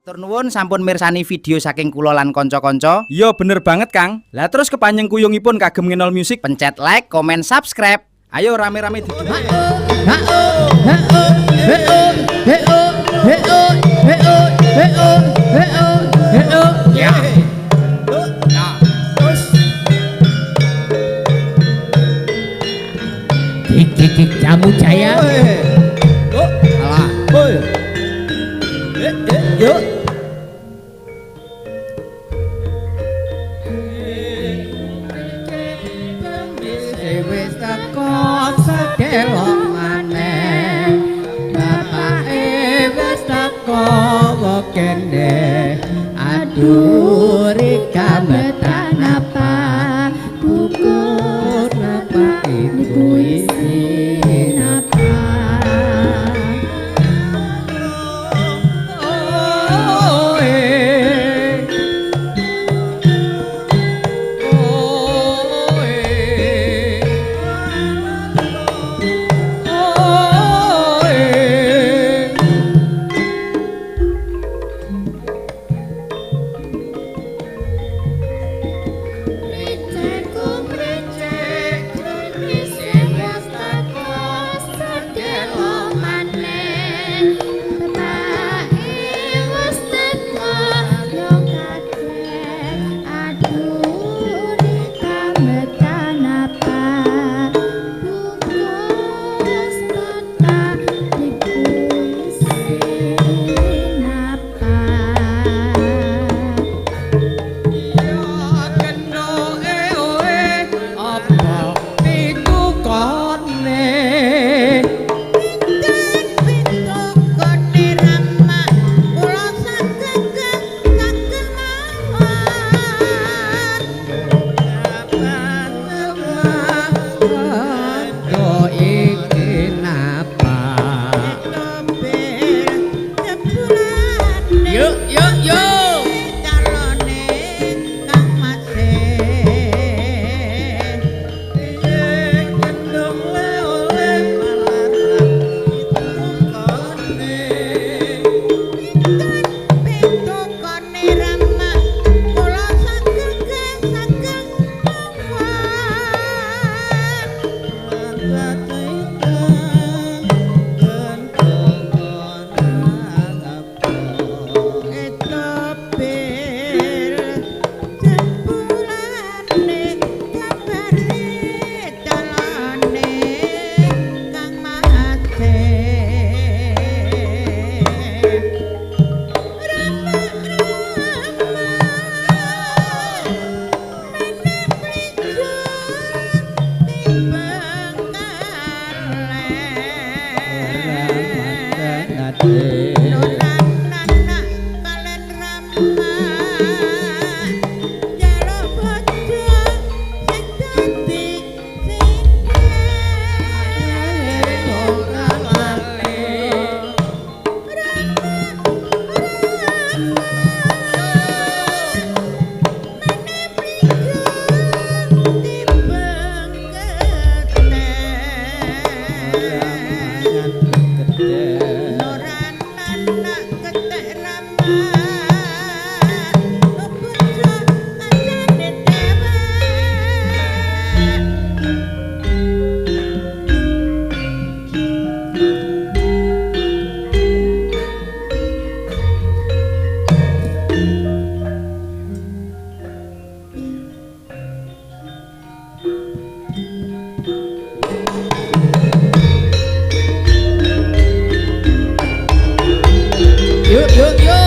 Matur nuwun sampun mirsani video saking kula lan kanca-kanca. Iya bener banget, Kang. Lah terus kepanjeng kuyungipun kagem Ngenol Music, pencet like, komen, subscribe. Ayo rame-rame didukung. Ya. Dik dik dik jamu jaya. Alah. Yuk. Wis teko sedelok maneh. Bapake wis teko wekene. Aduh rika metan apa buku napa iku isi napa. Oh, eh. Oh, eh. Oh, eh. Yuk yuk yuk. Yuk yuk yuk.